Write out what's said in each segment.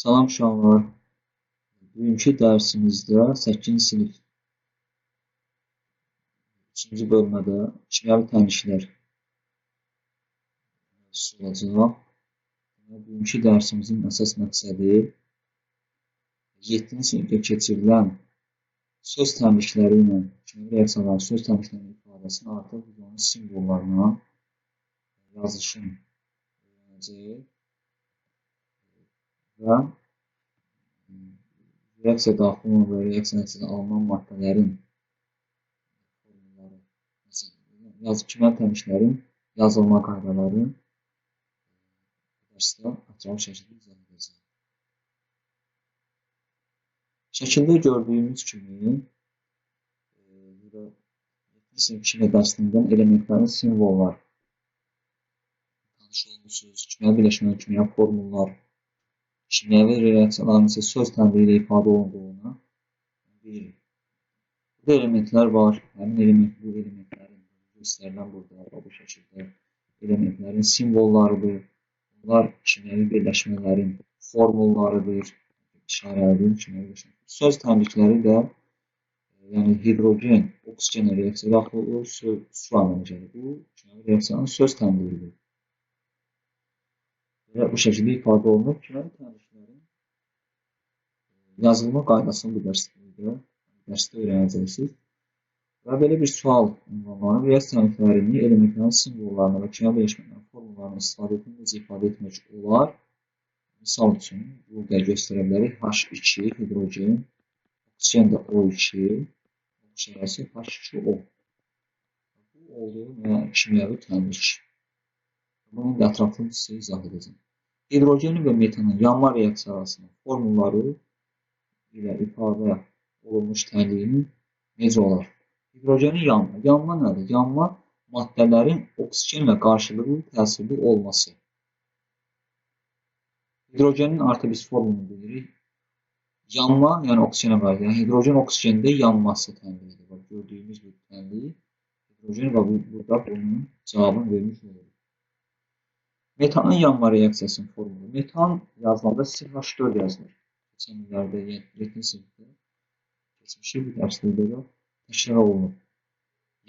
Salam uşaqlar. Bugünkü dərsimizdə 8-ci sinif 3-cü bölmədə kimyəvi tənliklər mövzusu olacaq. Bugünkü dərsimizin əsas məqsədi 7-ci sinifdə keçirilən söz tənlikləri ilə kimyəvi reaksiyaların söz tənliklərinin ifadəsini artıq biz onun simvollarla yazışını öyrənəcəyik və reaksiya daxil olan və reaksiya nəticəsində alınan maddələrin formulları, kimyəvi tənliklərin yazılma qaydaları dərsdə ətraflı şəkildə izah edəcəyik. Şəkildə gördüyümüz kimi, burada 7-ci sinif kimya dərsindən elementlərin simvolları tanış olmuşsunuz, kimyəvi birləşmələrin kimyəvi formullar, kimyəvi reaksiyaların isə söz tənliyi ilə ifadə olunduğunu bilirik. Burada elementlər var. Həmin element, bu elementlərin göstərilən burada bu şəkildə elementlərin simvollarıdır. Bunlar kimyəvi birləşmələrin formullarıdır. İşarələdiyim kimyəvi birləşmə. Söz tənlikləri də, yəni hidrogen, oksigenlə reaksiya daxil olur, su əmələ gəlir. Bu kimyəvi reaksiyanın söz tənliyidir. Və bu şəkildə ifadə olunur. Kimyəvi tənliklərin yazılma qaydasını bu dərsdə öyrənəcəksiniz. Və belə bir sual ünvanlanır. Reaksiya tənliklərini elementlərin simvollarına və kimyəvi birləşmələrin formullarına istifadə etmək necə ifadə etmək olar? Misal üçün, burada göstərə bilərik. H2 hidrogen, oksigen də O2, işarəsi H2O. Bu oldu kimyəvi tənlik. Bunun da ətraflı sizə izah edəcəm. Hidrogenin və metanın yanma reaksiyasının formulları ilə ifadə olunmuş tənliyinin necə olar? Hidrogenin yanma. Yanma nədir? Yanma maddələrin oksigenlə qarşılıqlı təsirli olması. Hidrogenin artıq biz formulunu bilirik. Yanma, yəni oksigenə qarşı, yəni hidrogen oksigendə yanması tənliyidir. Bax, gördüyümüz bu tənlik hidrogen və burada bunun cavabını vermiş oluruq. Metanın yanma reaksiyasının formulu. Metan yazılanda CH4 yazılır. Keçən illərdə 7-ci sinifdə keçmişik, bu dərslikdə də təkrar olunur.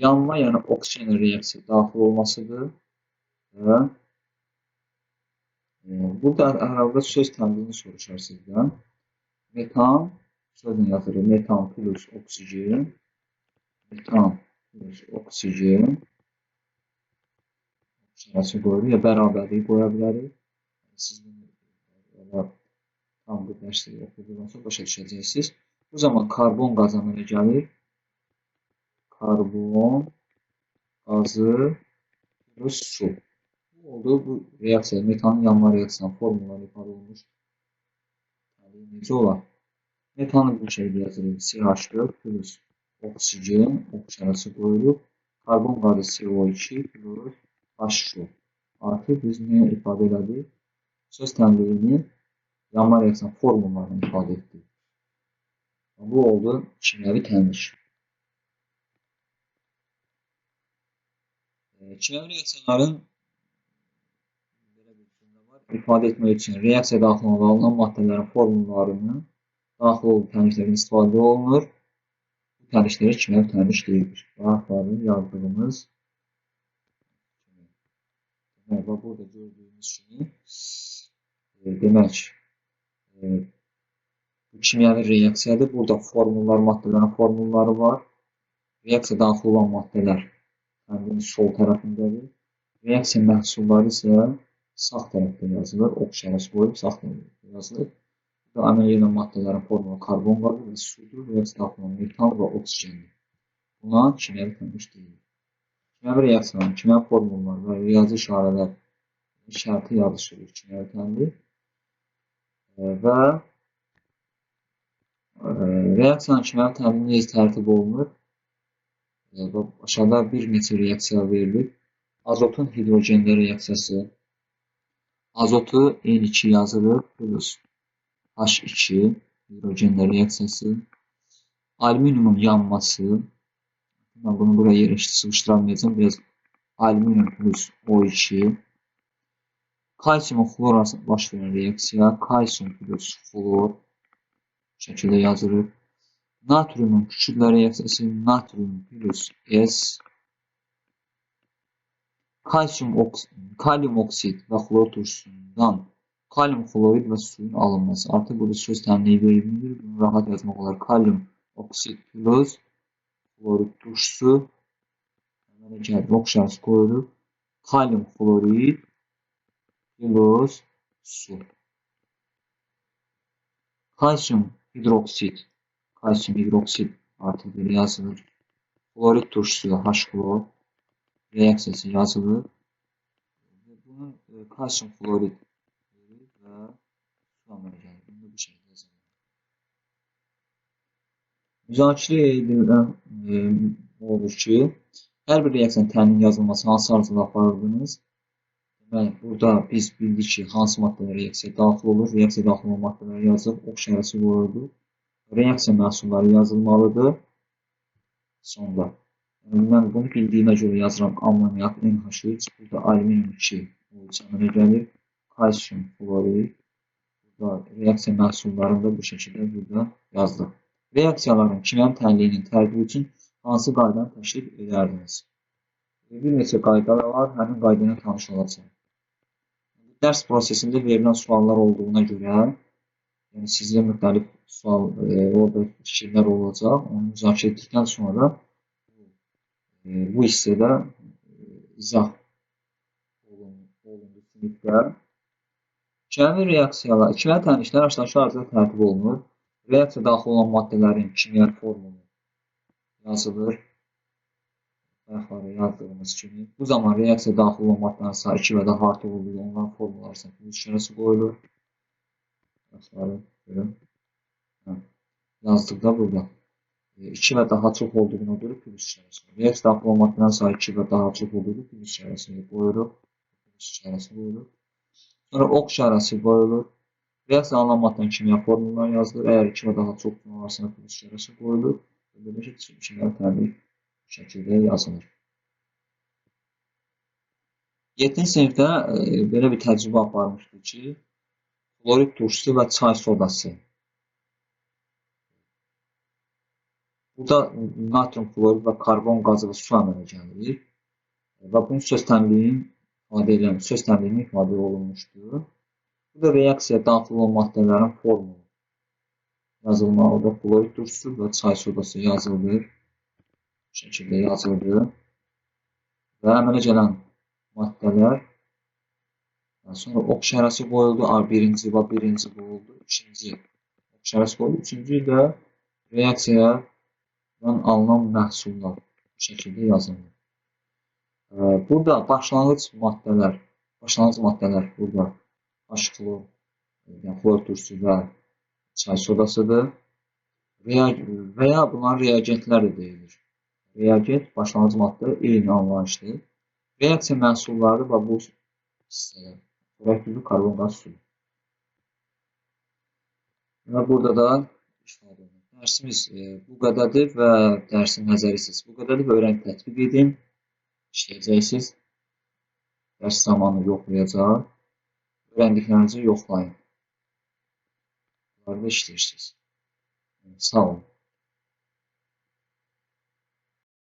Yanma, yəni oksigenlə reaksiya daxil olmasıdır və burada əlavə söz tənliyini soruşar sizdən. Metan sözlə yazılır. Metan plus oksigen. Metan plus oksigen. İşarəsi qoyuruq ya bərabərliyi qoya bilərik. Siz bunu elə tam bu dərsləri oxuduqdan sonra başa düşəcəksiniz. Bu zaman karbon qazı əmələ gəlir. Karbon qazı plus su. Bu oldu. Bu reaksiya, metanın yanma reaksiyasının formulları ifadə olunmuş. Necə olar? Metanı bu şəkildə yazırıq. CH4 plus oksigen, işarəsi qoyuruq. Karbon qazı CO2 plus H2O. Artıq biz nə ifadə elədik? Söz tənliyini yanma reaksiyasının formullarını ifadə etdik. Bu oldu kimyəvi tənlik. Kimyəvi reaksiyaların belə bir cümlə var. İfadə etmək üçün reaksiya daxil olan maddələrin formullarını daxil olduğu tənliklərdən istifadə olunur. Bu tənliklərə kimyəvi tənlik deyilir. Bayaqları yazdığımız kimi. Və burada gördüyümüz kimi, demək, bu kimyəvi reaksiyadır. Burada formullar, maddələrin formulları var. Reaksiya daxil olan maddələr tənliyin sol tərəfindədir. Reaksiya məhsulları isə sağ tərəfdə yazılır. Ox işarəsi qoyub sağ tərəfdə yazılır. Burada əmələ gələn maddələrin formulu karbon qazı və sudur. Reaksiya daxil olan metan və oksigendir. Buna kimyəvi tənlik deyilir. Kimyəvi reaksiyaların kimyəvi formullar və riyazi işarələr şərti yazışıdır kimyəvi tənlik. Və reaksiyanın kimyəvi tənliyi necə tərtib olunur? Aşağıda bir neçə reaksiya verilir. Azotun hidrogendə reaksiyası. Azotu N2 yazılır plus H2 hidrogendə reaksiyası. Alüminiumun yanması. Mən bunu buraya yerləşdirib sıxışdıra bilməyəcəm. Biraz alüminium plus O2. Kalsiumun xlor arasında baş verən reaksiya kalsium plus xlor şəkildə yazılır. Natriumun kükürdlə reaksiyası natrium plus S. Kalium oksid və xlor turşusundan kalium xlorid və suyun alınması. Artıq burada söz tənliyi verilmişdir. Bunu rahat yazmaq olar. Kalium oksid plus xlorid turşusu. Əmələ gəlir. Ox işarəsi qoyuruq. Kalium xlorid plus su. Kalsium hidroksid. Kalsium hidroksid artıq belə yazılır. Xlorid turşusu H-xlor reaksiyası yazılır. Bunun kalsium xlorid verir və su əmələ gəlir. Bunu da bu şəkildə yazılır. Müzakirə edilən olur ki, hər bir reaksiyanın təhlilinin yazılması hansı arzuda aparırdınız? Deməli, burada biz bildik ki, hansı maddələr reaksiyaya daxil olur. Reaksiyaya daxil olan maddələri yazıb, ox işarəsi qoyurduq. Reaksiya məhsulları yazılmalıdır. Sonda. Yəni, mən bunu bildiyimə görə yazıram. Amonyak NH3, burada alüminium 2 O3 əmələ gəlir. Kalsium xlorid. Burada reaksiya məhsullarını da bu şəkildə burada yazdıq. Reaksiyaların kimyəvi təhlilinin tərtibi üçün hansı qaydanı təklif edərdiniz? Bir neçə qaydalar var, həmin qayda ilə tanış olacaq. Dərs prosesində verilən suallar olduğuna görə, yəni sizə müxtəlif sual, orada fikirlər olacaq. Onu müzakirə etdikdən sonra bu hissədə izah olundu sinifdə. Kimyəvi reaksiyalar, kimyəvi təhlillər aşağıdakı arzuda tərtib olunur. Reaksiya daxil olan maddələrin kimyəvi formulu yazılır. Bayaqları yazdığımız kimi. Bu zaman reaksiya daxil olan maddələrin sayı 2 və daha artıq olduğu onların formulu arasında plus işarəsi qoyulur. Bayaqları görün. Hə, yazdıq da burada. 2 və daha çox olduğuna görə plus işarəsi qoyulur. Reaksiya daxil olan maddələrin sayı 2 və daha çox olduğu plus işarəsini qoyuruq. Plus işarəsi qoyulur. Sonra ox işarəsi qoyulur. Reaksiya alınan maddənin kimya formulları yazılır. Əgər 2 və daha çox arasında plus işarəsi qoyulur. Belə ki, kimyəvi təhlil bu şəkildə yazılır. 7-ci sinifdə belə bir təcrübə aparmışdı ki, xlorid turşusu və çay sodası. Burada natrium xlorid və karbon qazı və su əmələ gəlir və bunun söz tənliyini ifadə edən, söz tənliyini ifadə olunmuşdur. Burada reaksiya daxil olan maddələrin formulu yazılmalıdır. Xlorid turşusu və çay sodası yazılır. Bu şəkildə yazıldı. Və əmələ gələn maddələr sonra ox işarəsi qoyuldu. Birinci və birinci qoyuldu. İkinci ox işarəsi qoyuldu. Üçüncü də reaksiyadan alınan məhsullar bu şəkildə yazıldı. Burada başlanğıc maddələr burada H-xlor, yəni xlor turşusu və çay sodasıdır. Və ya bunların reagentlər də deyilir. Reagent, başlanğıc maddə eyni anlayışdır. Reaksiya məhsulları və bu hissələr. Xlor turşusu, karbon qaz, su. Və burada da ifadə olunur. Dərsimiz bu qədərdir və dərsin nəzəri hissəsi bu qədərdir və öyrənib tətbiq edin. İşləyəcəksiniz. Dərs zamanı yoxlayacaq. Öyrəndiklərinizi yoxlayın. Bunları da işləyirsiniz. Sağ olun.